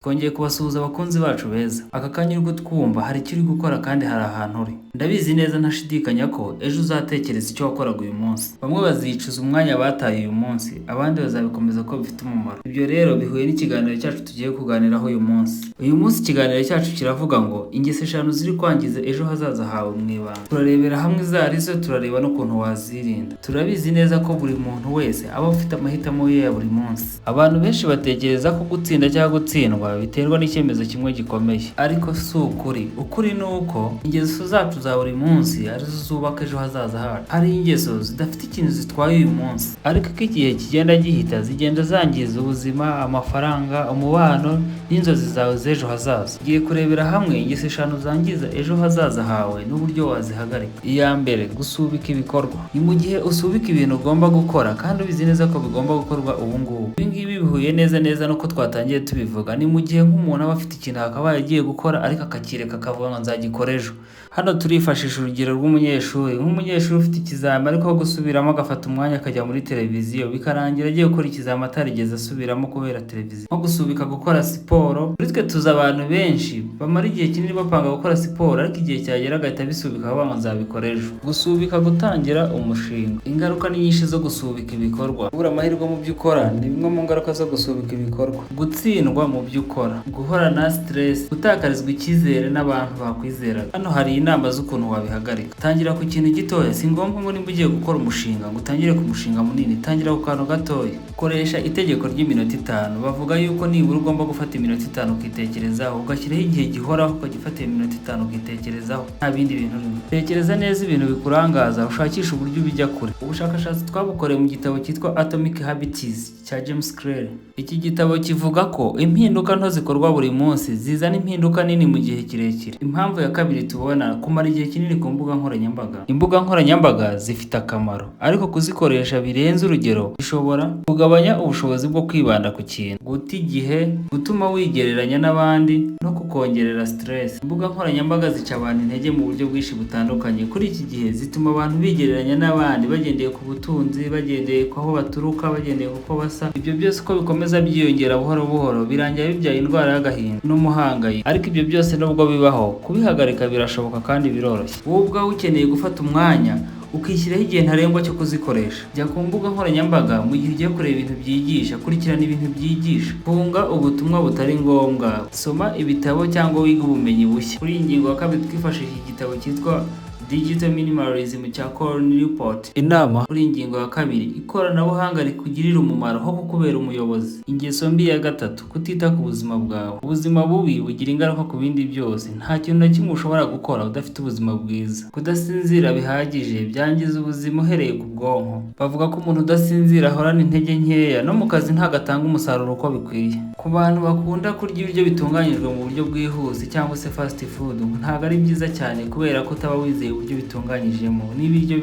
Twongeye kubasuhuza, abakunzi bacu beza. Aka kanya uri kutwumva, hari icyo uri gukora kandi hari ahantu uri. Ndabizi neza ntashidikanya ko ejo uzatekereza icyo wakoraga uyu munsi. Bamwe bazicuza umwanya bataye uyu munsi, abandi bazabikomeza ko bifite umumaro. Ibyo rero bihuye n'ikiganiro cyacu tugiye kuganiraho uyu munsi. Uyu munsi ikiganiro cyacu kiravuga ngo ingeso eshanu ziri kwangiza ejo hazaza hawe mu ibanga. Turarebera hamwe izo arizo, turareba n'ukuntu wazirinda. Turabizi neza ko buri muntu wese aba afite amahitamo ye ya buri munsi. Abantu benshi batekereza ko gutsinda cyangwa gutsindwa biterwa n'icyemezo kimwe gikomeye, ariko si ukuri. Ukuri ni uko ingeso zacu za buri munsi arizo zubaka ejo hazaza hacu. Hari ingeso zidafite ikintu zitwaye uyu munsi, ariko uko igihe kigenda gihita, zigenda zangiza ubuzima, amafaranga, umubano n'inzozi zawe z'ejo hazaza. Tugiye kurebera hamwe ingeso eshanu zangiza ejo hazaza hawe n'uburyo wazihagarika. Iya mbere, gusubika ibikorwa. Ni mu gihe usubika ibintu ugomba gukora kandi ubizi neza ko bigomba gukorwa ubu ngubu. Ibi ngibi bihuye neza neza n'uko twatangiye tubivuga. Ni mu gihe nk'umuntu aba afite ikintu akabaye agiye gukora, ariko akakireka, akavuga ngo nzagikora ejo. Hano turifashisha urugero rw'umunyeshuri, nk'umunyeshuri ufite ikizami, ariko aho gusubiramo agafata umwanya akajya muri televiziyo, bikarangira agiye gukora ikizami atarigeze asubiramo kubera televiziyo. Nko gusubika gukora siporo, kuri twe tuzi abantu benshi bamara igihe kinini bapanga gukora siporo, ariko igihe cyagera agahita abisubika, akavuga ngo nzabikora ejo. Gusubika gutangira umushinga. Ingaruka ni nyinshi zo gusubika ibikorwa. Kubura amahirwe mu byo ukora ni bimwe mu ngaruka zo gusubika ibikorwa. Gutsindwa mu byo ukora, guhorana stress, gutakarizwa icyizere n'abantu bakwizeraga. Hano hari inama z'ukuntu wabihagarika. Tangira ku kintu gitoya. Si ngombwa ngo nimba ugiye gukora umushinga ngo utangire ku mushinga munini, tangira ku kantu gatoya. Koresha itegeko ry'iminota 5. Bavuga yuko nibura ugomba gufata iminota 5 ukitekerezaho, ugashyiraho igihe gihoraho, ukajya ufata iyo minota 5 ukitekerezaho, nta bindi bintu urimo. Tekereza neza ibintu bikurangaza, ushakishe uburyo ubijya kure. Ubushakashatsi twabukoreye mu gitabo cyitwa Atomic Habits cya James Clear. Iki gitabo kivuga ko impinduka nto zikorwa buri munsi zizana impinduka nini mu gihe kirekire. Impamvu ya kabiri tubona, kumara igihe kinini ku mbuga nkoranyambaga. Imbuga nkoranyambaga zifite akamaro, ariko kuzikoresha birenze urugero bishobora kugabanya ubushobozi bwo kwibanda ku kintu, guta igihe, gutuma wigereranya n'abandi no kukongerera stress. Imbuga nkoranyambaga zica abantu intege mu buryo bwinshi butandukanye. Kuri iki gihe zituma abantu bigereranya n'abandi bagendeye ku butunzi, bagendeye ku aho baturuka, bagendeye ku uko basa. Ibyo byose uko bikomeza byiyongera buhoro buhoro, birangira bibyaye indwara y'agahinda n'umuhangayiko. Ariko ibyo byose nubwo bibaho, kubihagarika birashoboka kandi biroroshye. Wowe ubwawe ukeneye gufata umwanya ukishyiraho igihe ntarengwa cyo kuzikoresha. Jya ku mbuga nkoranyambaga mu gihe ugiye kureba ibintu byigisha, kurikirana ibintu byigisha, funga ubutumwa butari ngombwa, soma ibitabo cyangwa wige ubumenyi bushya. Kuri iyi ngingo ya kabiri twifashishije igitabo cyitwa Digital Minimalism cya Cal Newport. Inama kuri iyi ngingo ya kabiri: ikoranabuhanga rikugirira umumaro aho kukubera umuyobozi. Ingeso mbi ya gatatu, kutita ku buzima bwawe. Ubuzima bubi bugira ingaruka ku bindi byose. Nta kintu na kimwe ushobora gukora udafite ubuzima bwiza. Kudasinzira bihagije byangiza ubuzima uhereye ku bwonko. Bavuga ko umuntu udasinzira ahorana intege nkeya, no mu kazi ntabwo atanga umusaruro uko bikwiye. Ku bantu bakunda kurya ibiryo bitunganyijwe mu buryo bwihuse cyangwa se fast food, ntabwo ari byiza cyane kubera ko utaba wizeye uburyo bitunganyijemo n'ibiryo,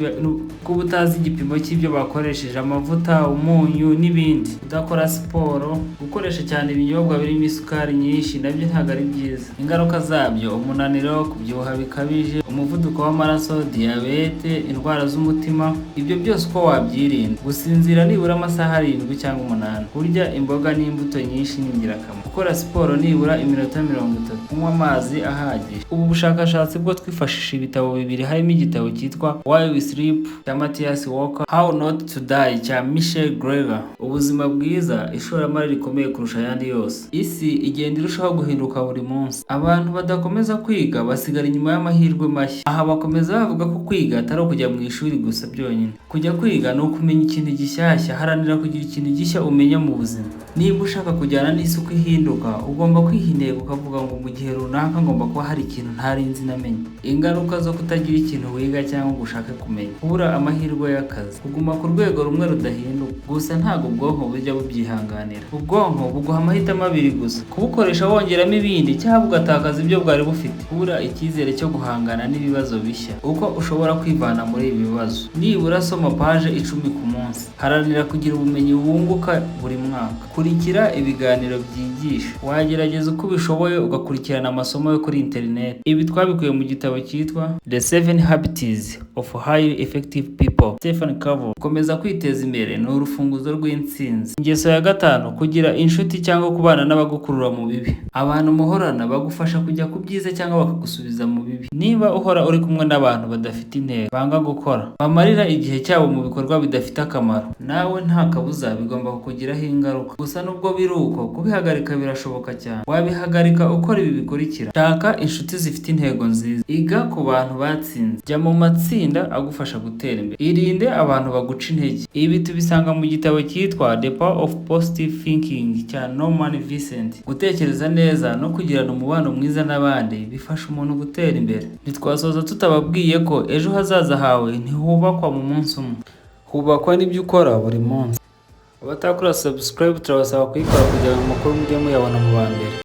kuba utazi igipimo cy'ibyo bakoresheje, amavuta, umunyu n'ibindi. Kudakora siporo, gukoresha cyane ibinyobwa birimo isukari nyinshi nabyo ntabwo ari byiza. Ingaruka zabyo: umunaniro, kubyibuha bikabije, umuvuduko w'amaraso, diyabete, indwara z'umutima. Ibyo byose uko wabyirinda: gusinzira nibura amasaha 7 cyangwa 8, kurya imboga n'imbuto nyinshi ni ingirakamaro, gukora siporo nibura iminota 30, kunywa amazi ahagije. Ubu bushakashatsi bwo twifashisha ibitabo bibiri, harimo igitabo cyitwa Why We Sleep cya Matthew Walker, How Not to Die cya Michael Greger. Ubuzima bwiza, ishoramari rikomeye kurusha ayandi yose. Isi igenda irushaho guhinduka buri munsi. Abantu badakomeza kwiga basigara inyuma y'amahirwe mashya. Aha bakomeza bavuga ko kwiga atari ukujya mu ishuri gusa byonyine. Kujya kwiga ni ukumenya ikintu gishyashya. Haranira kugira ikintu gishya umenya mu buzima. Niba ushaka kujyana n'isi uko ihinduka, ugomba kwiha intego, ukavuga ngo mu gihe runaka ngomba kuba hari ikintu ntari nzi namenye. Ingaruka zo kutagira ikintu wiga cyangwa ngo ushake kumenya: kubura amahirwe y'akazi, kuguma ku rwego rumwe rudahinduka. Gusa ntabwo ubwonko bujya bubyihanganira. Ubwonko buguha amahitamo abiri gusa: kubukoresha wongeramo ibindi cyangwa ugatakaza ibyo bwari bufite. Kubura icyizere cyo guhangana n'ibibazo bishya. Uko ushobora kwivana muri ibi bibazo: nibura soma paje 10 ku munsi, haranira kugira ubumenyi wunguka buri mwaka, kurikira ibiganiro byigisha, wagerageza uko ubishoboye ugakurikirana amasomo yo kuri interineti. Ibi twabikuye mu gitabo cyitwa The Seven Habits of Highly Effective People, Stephen Covey. Gukomeza kwiteza imbere ni urufunguzo rw'intsinzi. Ingeso ya gatanu: kugira inshuti cyangwa kubana n'abagukurura mu bibi. Abantu muhorana bagufasha kujya ku byiza cyangwa bakagusubiza mu bibi. Niba uhora uri kumwe n'abantu badafite intego, banga gukora, bamarira igihe cyabo mu bikorwa bidafite akamaro, nawe nta kabuza bigomba kukugiraho ingaruka. Gusa nubwo biri uko, kubihagarika birashoboka cyane. Wabihagarika ukora ibi bikurikira: shaka inshuti zifite intego nziza, iga ku bantu batsinze, jya mu matsinda agufasha gutera imbere, irinde abantu baguca intege. Ibi tubisanga mu gitabo cyitwa The Power of Positive Thinking cya Norman Vincent. Gutekereza neza no kugirana umubano mwiza n'abandi bifasha umuntu gutera imbere. Ntitwasoza tutababwiye ko ejo hazaza hawe ntihubakwa mu munsi umwe, hubakwa n'ibyo ukora buri munsi. Abatakora subscribe, turabasaba kuyikora kugira ngo amakuru mujye muyabona mu ba mbere.